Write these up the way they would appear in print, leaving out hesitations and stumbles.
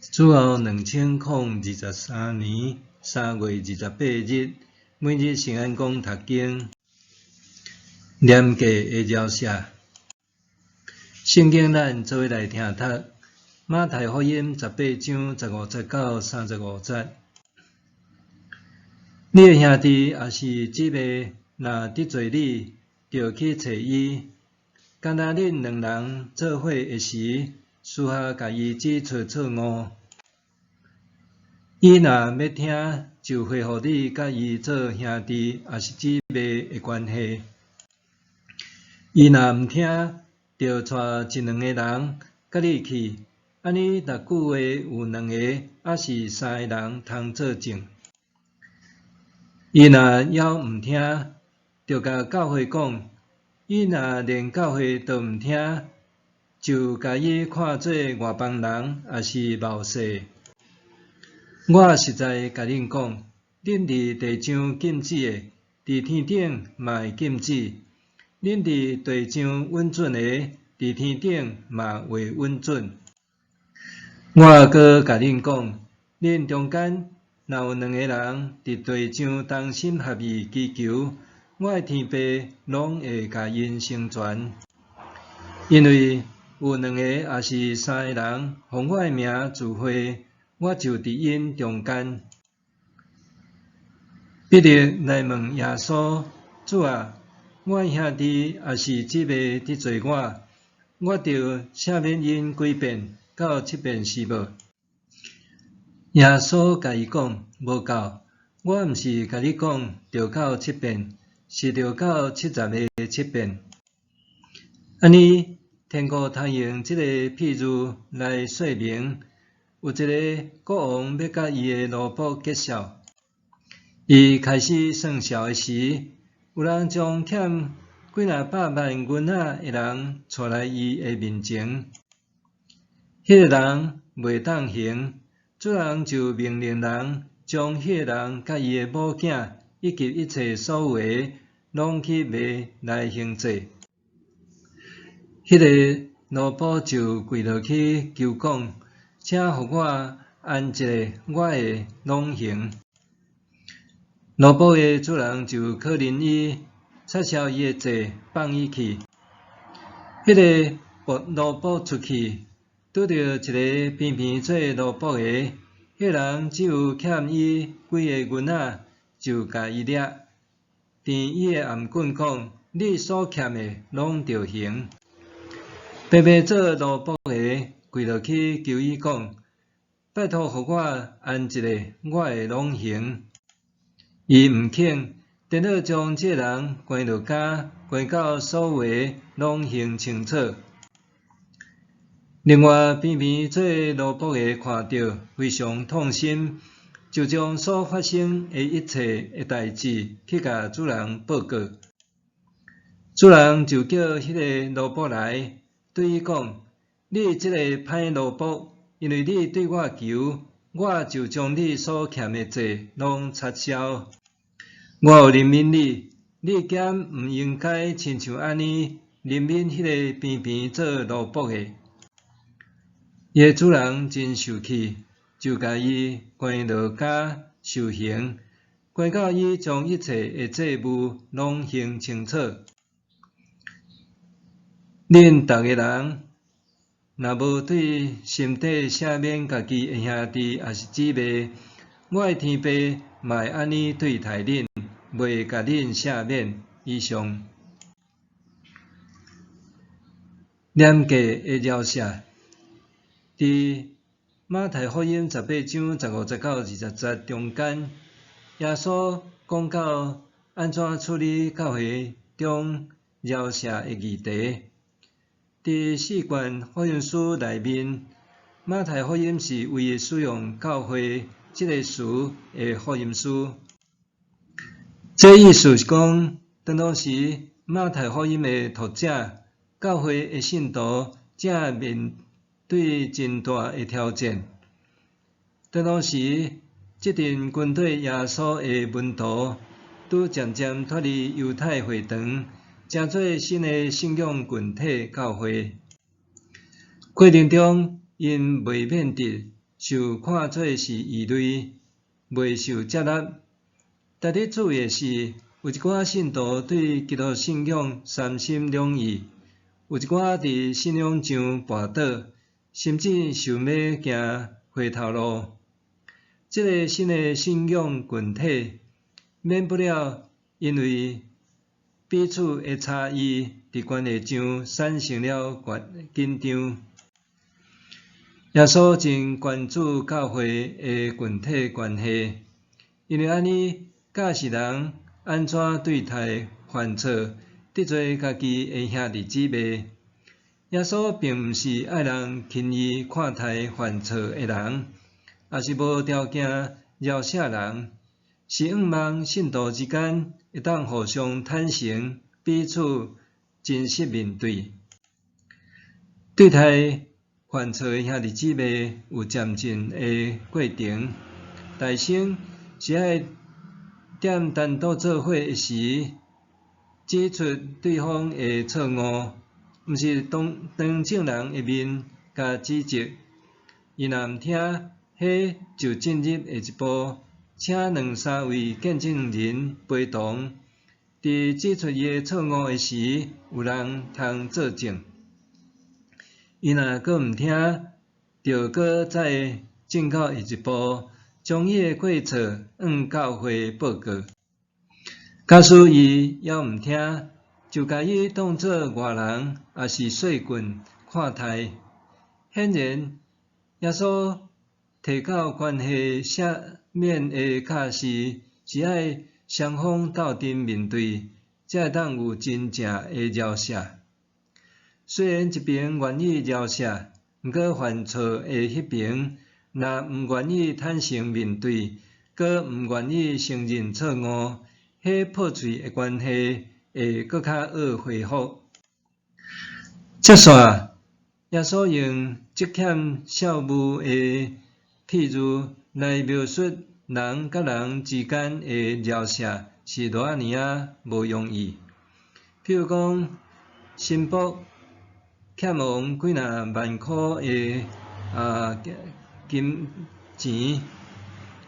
主後2023年3月28日，每日聖安講讀經，廉價的饒赦。聖經咱做伙來聽讀，馬太福音18章15節到35節。你的兄弟抑是姊妹，若得罪你，著去揣伊。敢若恁兩人做伙的時，私下共伊指出錯誤。伊若欲聽，就恢復你佮伊做兄弟抑是姊妹的關係。伊若毋聽，著帶一兩個人佮你去，按呢逐句話有兩个抑是三个人通做證。伊若猶毋聽，著共教會講；伊若連教會都毋聽，就共伊看做外邦人抑是謀稅。我實在共恁講，恁佇地上禁止的，佇天頂嘛會禁止；恁佇地上允准的，佇天頂嘛會允准。我閣共恁講，恁中間若有兩个人佇地上同心合意祈求，我的天父攏會共𪜶成全。因為有兩个抑是三个人奉我的名聚會，我就佇𪜶中間。彼得來問耶穌：主啊，我的兄弟抑是姊妹得罪我，我著赦免𪜶幾遍？到七遍是無？耶穌共伊講：無夠，我毋是共你講，著到七遍，是著到七十个七遍。按呢，天國通用這个譬喻來說明，有一个國王欲佮伊的奴僕結數。伊開始算數的時，有人將欠幾若百萬銀仔的人帶來伊的面前。彼个人袂當還，主人就命令人將彼个人佮伊的某囝以及一切所有的，攏去賣來還債。彼个奴僕就跪落去求講：請予我延一下，我會攏還。奴僕的主人就可憐伊，撤銷伊的債，放伊去。彼个奴僕出去，拄著一个平平做奴僕的，彼个人只有欠伊幾个銀仔，就共伊掠，甜伊的頷頸講：你所欠的攏著還。平平做奴僕的跪落去求伊講：拜託予我延一下，我會攏還。伊毋肯，顛倒將這个人關落監，關到所有的攏還清楚。另外，平平做奴僕的看著非常痛心，就將所發生的一切的代誌去共主人報告。主人就叫彼个奴僕來，對伊講：你這个歹奴僕，因為你對我求，我就將你所欠的債攏撤銷。我有憐憫你，你敢毋應該親像按呢憐憫彼个平平做奴僕的？伊的主人真受氣，就共伊關落監受刑，關到伊將一切的債務攏還清楚。恁逐个人若無對心底赦免家己的兄弟抑是姊妹，我的天父嘛會按呢對待恁，袂共恁赦免。以上。廉價的饒赦，佇馬太福音18章15節到20節中間，耶穌講到按怎處理教會中饒赦的議題。佇四卷福音書內面，馬太福音是唯一使用教會這个詞的福音書。這意思是講，當當時馬太福音的讀者，教會的信徒正面對真大的挑戰。當當時，這陣軍隊耶穌的門徒，拄漸漸脫離猶太會堂，成做新的信仰群體教會。過程中，𪜶袂免得受看做是異類，袂受接納。值得注意的是，有一寡信徒對基督信仰三心兩意，有一寡佇信仰上跋倒，甚至想欲行回頭路。這个新的信仰群體，免不了因為彼此的差異，佇關係上產生了緊張。耶穌真關注教會的群體關係，因為按呢教示人按怎對待犯錯、得罪家己的兄弟姊妹。耶穌並毋是愛人輕易看待犯錯的人，抑是無條件饒赦人，是向望信徒之間會當互相坦誠，彼此真實面對。對待犯錯的兄弟姊妹有漸進的過程。大先是愛踮單獨做伙的時，指出對方的錯誤，毋是當當眾人的面共指責。伊若毋聽，彼就進入下一步，請兩三位見證人陪同，佇指出伊的錯誤的時，有人通作證。伊若閣毋聽，就閣再進到下一步，將伊的過錯向教會報告。假使伊猶毋聽，就共伊當做外人，抑是稅棍看待。顯然，耶穌提到關係赦免的教示，是愛雙方鬥陣面對，才會當有真正的饒赦。雖然一邊願意饒赦，毋過犯錯的彼邊若毋願意坦誠面對，閣毋願意承認錯誤，彼破碎的關係會閣較惡恢復。接續，耶穌用積欠孝務的譬喻來描述人佮人之間的饒赦是偌爾仔無容易。譬如講，新僕欠王幾若萬箍的金錢，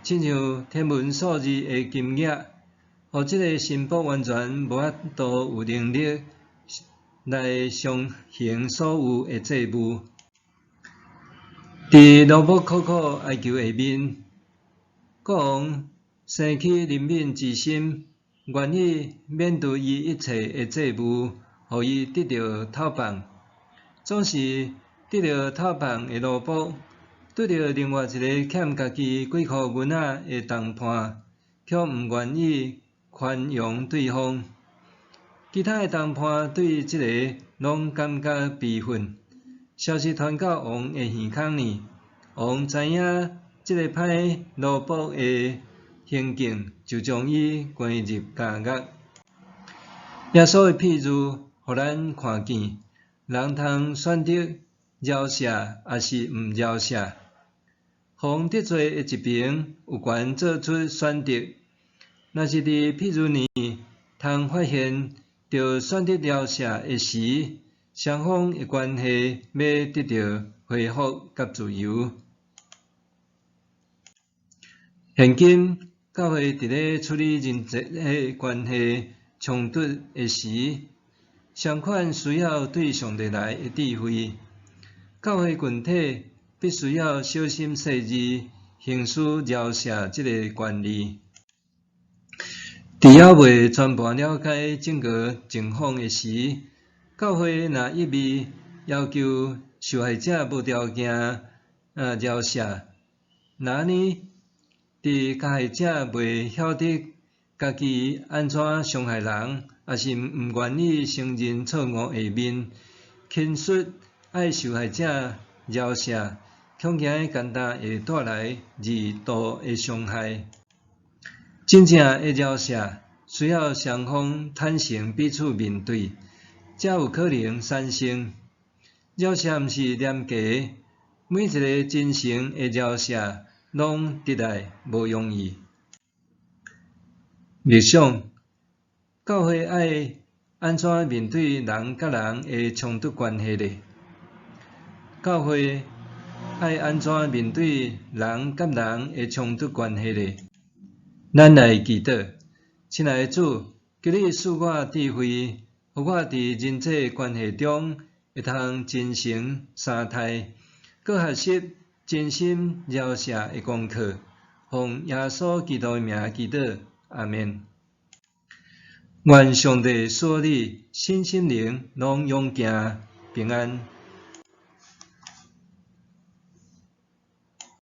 親像天文數字的金額，予這个新僕完全無法度有能力來償還所有的債務。佇奴僕苦苦哀求下面，國王生起憐憫之心，願意免除伊一切的債務，予伊得著透放。總是得著透放的奴僕，拄著另外一个欠家己幾箍銀仔的同伴，卻毋願意寬容對方。其他的同伴對這个攏感覺悲憤。消息傳到王的耳孔裡，王知影這个歹奴僕的行徑，就將伊關入監獄。耶穌的譬喻，予咱看見，人通選擇饒赦，抑是毋饒赦。予人得罪的一邊有權做出選擇。若是佇譬喻裡通發現著選擇饒赦的時，雙方的關係欲得著恢復佮自由。現今教會佇咧處理人際關係衝突的時，相款需要對上帝來的智慧。教會群體必須要小心細膩，行使饒赦這个權利。佇猶未全盤了解整个情況的時，教會若一味要求受害者無條件饒赦，若按呢，佇加害者袂曉得家己按怎傷害人，抑是毋願意承認錯誤下面，輕率愛受害者饒赦，恐驚干焦會帶來二度的傷害。真正的饒赦需要雙方坦誠彼此面對，才有可能產生。饒赦毋是廉價，每一个真誠的饒赦攏得來無容易。默想，教會愛按怎面對人佮人的衝突關係呢？教會愛按怎面對人佮人的衝突關係呢？咱來祈禱。親愛的主，求你賜我智慧，予我佇人際關係中會通真誠相待，閣學習真心饒恕的功課。奉耶穌基督的名祈禱，阿們。願上帝賜予你身心靈攏勇健平安。